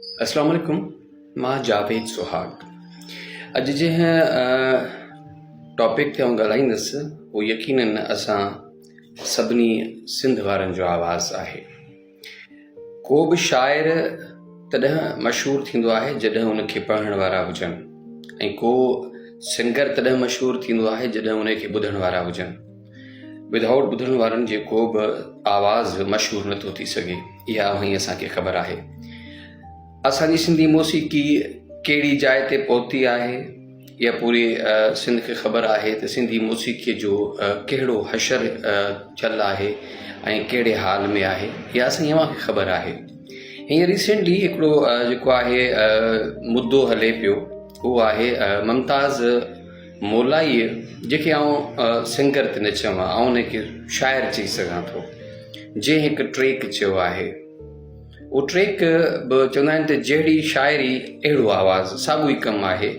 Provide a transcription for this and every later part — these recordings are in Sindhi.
اسلام عليڪم مان جاويد سهاڳ اڄ جنهن ٽاپڪ تي آئون ڳالهائيندس اهو يقينن اسان سڀني سنڌ وارن جو آواز آهي ڪو به شاعر تڏهن مشهور ٿيندو آهي جڏهن ان کي پڙهڻ وارا هجن ۽ ڪو سنگر تڏهن مشهور ٿيندو آهي جڏهن ان کي ٻڌڻ وارا هجن ودائوٽ ٻڌڻ وارن جي ڪو به آواز مشهور نٿو ٿي سگهي اها اوهين اسان کي خبر آهي اسان جي سنڌي موسيقي ڪهڙي جاء تي پهتي آهي اها پوري سنڌ کي خبر آهي ته سنڌي موسيقي جو ڪهڙو حشر ٿيل آهي ۽ ڪهڙي حال ۾ آهي اها اسان جي اوهان کي خبر آهي هينئر ريسينٽلي هڪڙو جيڪو آهي مدو هلي پيو اهو آهي ممتاز مولائيء جنهن کي آئون سنگر ته نه چوان، آئون ان کي شاعر چئي سگهان ٿو، جنهن هڪ ٽريڪ چيو آهي. اهو ٽريڪ به چوندا آهن ته جهڙي شاعري اهڙو آواز، ساڳيو ئي ڪم آهي.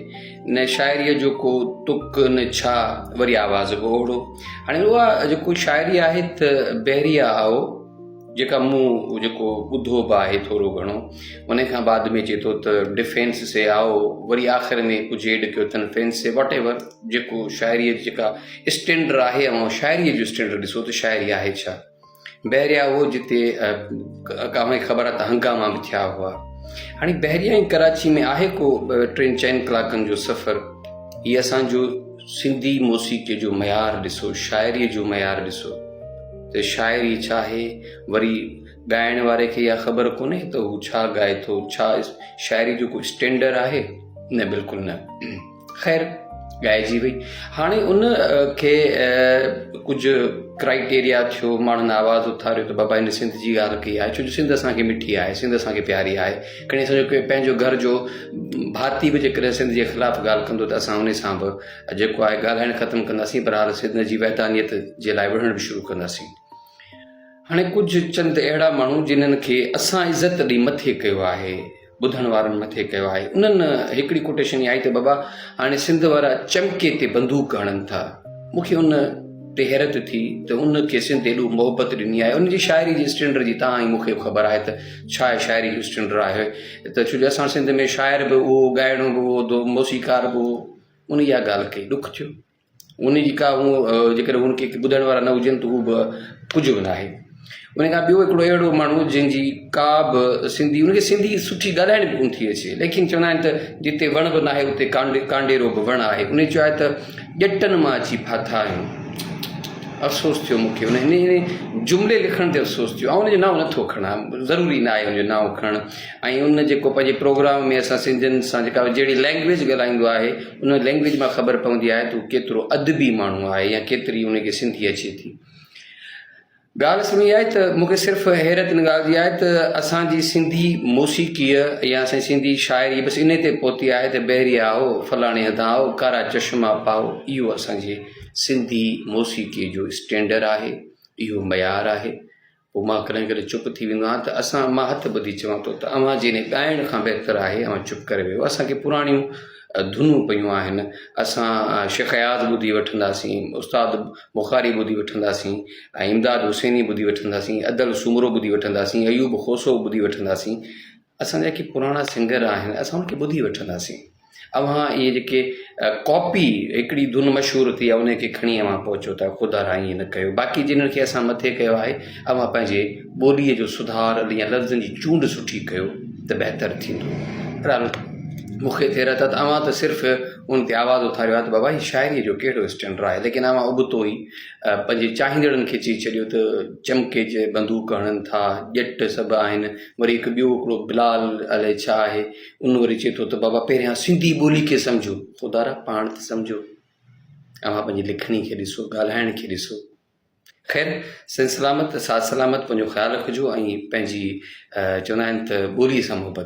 نه شاعريء جو ڪو تڪ نه ڇا، وري آواز به اوهڙو. هاڻي اها جيڪو شاعري آهي ته بحريه آئو. جيڪا مون جيڪو ٻڌو به آهي ٿورو گهڻو ان کان بعد ۾ چئي ٿو ته ڊفينس سي آئو وري آخر ۾ ڪجهه ايڊ ڪيو اٿن فينس سي واٽ ايور جيڪو شاعري جي جيڪا اسٽينڊر آهي اوهان شاعري جو اسٽينڊر ڏسو ته شاعري آهي ڇا بحريا اهو جتي اوهان کي خبر آهي ته هنگاما به ٿيا هئا هاڻي بحريا ۽ ڪراچي ۾ آهي ڪو ٽن چئن ڪلاڪن جو سفر هي اسان جو سنڌي موسيقي جو معيار ڏسو شاعري جو معيار ڏسو ته شاعري ڇا آهي؟ وري ڳائڻ واري کي اها خبر ڪونهي ته هو ڇا ڳائي ٿو؟ ڇا شاعري جو ڪو اسٽينڊر آهي؟ نه بلڪل نه. خير ڳائجي وئي. هاڻي ان کي ڪجهه ڪرائيٽيريا ٿيو، ماڻهن آواز اٿاريو ته بابا هن سنڌ جي ڳالهه ڪئي آهي، ڇو جو سنڌ اسان کي مٺي آهي، سنڌ اسان کي پياري آهي. کڻي اسان جو پنهنجو گهر جو ڀاتي به جيڪڏهن سنڌ جي خلاف ڳالهه ڪندو ته اسان ان سان به جيڪو آهي ڳالهائڻ ختم ڪنداسين بهرحال سنڌ جي وحدانيت جي لاء وڙهڻ به شروع ڪنداسين. هاڻي ڪجهه چند اهڙا ماڻهو جنھن کي اسان عزت ڏئي مٿي ڪيو آهي، ٻڌڻ وارن مٿي ڪيو آهي، انهن هڪڙي ڪوٽيشن اها آئي ته بابا هاڻي سنڌ وارا چمڪي تي بندوق هڻن ٿا. مون کي ان تي حيرت ٿي ته ان کي سنڌ ايڏو محبت ڏني آهي، ان جي شاعري جي اسٽينڊر جي تان ئي مون کي به خبر آهي ته ڇا شاعري جو اسٽينڊر آهي ته ڇو جو اسان سنڌ ۾ شاعر به اهو، ڳائڻو به اهو، موسيقار به اهو. ان اها ڳالهه ڪئي، ڏک ٿيو. ان جي ڪا هو جيڪڏهن هن کي ٻڌڻ وارا نه هجن ته هو به ڪجهه به ناهي. ان کان ٻيو هڪڙو اهڙو ماڻهو جنهن جي ڪا به سنڌي ان کي سنڌي سٺي ڳالهائڻ به ڪونه ٿي اچي ليڪن چوندا آهن ته جتي وڻ به ناهي اتي ڪانڊيرو به وڻ آهي ان چيو آهي ته ڄٽن مان اچي ڦاٿا آهيون افسوس ٿيو مون کي ان هن جملي لکڻ تي افسوس ٿيو آئون ان جو نانء نٿو کڻان ضروري ناهي ان جو نانء کڻڻ ۽ ان جيڪو پنهنجي پروگرام ۾ اسان سنڌين سان جيڪا جهڙي لينگويج ڳالهائيندو آهي ان لينگويج مان خبر پوندي آهي ته هو ڪيترو ادبي ماڻهو آهي يا ڪيتري ان کي سنڌي اچي ٿي. ڳالهه اصل ۾ اها آهي ته مون کي صرف حيرت ان ڳالهه جي آهي ته اسان جي سنڌي موسيقيء يا اسان جي سنڌي شاعري بس انهي تي پهتي آهي ته بحري آئو فلاڻي هنڌان آئو ڪارا چشما پائو اهو اسان جي سنڌي موسيقيء جو اسٽينڊر آهي اهو معيار آهي پوء مان ڪڏهن ڪڏهن چپ ٿي ويندو آهيان ته اسان مان هٿ ٻڌي چوان ٿو ته اوهان جي انهي ڳائڻ کان بهتر آهي اوهان چپ ڪري ويهو اسان کي پراڻيون ڌنون پيون آهن اسان شيخ اياز ٻڌي وٺنداسين استاد بخاري ٻڌي وٺنداسين ۽ امداد حسيني ٻڌي وٺنداسين ادل سومرو ٻڌي وٺنداسين ايوب کوسو ٻڌي وٺنداسين اسان جا جيڪي پراڻا سنگر آهن اسان ان کي ٻڌي وٺنداسين اوهان اهي جيڪي ڪاپي هڪڙي ڌن مشهور ٿي آهي ان کي کڻي اوهان پهچو ٿا خدا را ائين نه ڪيو باقي جنھن کي اسان مٿي ڪيو آهي اوهان پنهنجي ٻوليء جو سڌار يا لفظن جي چونڊ سٺي ڪيو ته بهتر ٿيندو بهرحال مون کي ٿي رهيو ته اوهان ته صرف ان تي آواز اٿاريو آهي ته بابا هي شاعريء جو ڪهڙو اسٽينڊر آهي ليڪن اوهان ابتو ئي پنهنجي چاهيندڙن کي چئي ڇڏيو ته چمڪي جي بندوق هڻن ٿا ڄٽ سڀ آهن وري هڪ ٻيو هڪڙو بلال الائي ڇا آهي ان وري چئي ٿو ته بابا پهريان سنڌي ٻولي کي سمجهو خدارا پاڻ ته سمجهو اوهان پنهنجي لکڻي کي ڏسو ڳالهائڻ کي ڏسو خير سنڌ سلامت ساٿ سلامت پنهنجو خيال رکجو ۽ پنهنجي چوندا آهن ته ٻولي سان محبت.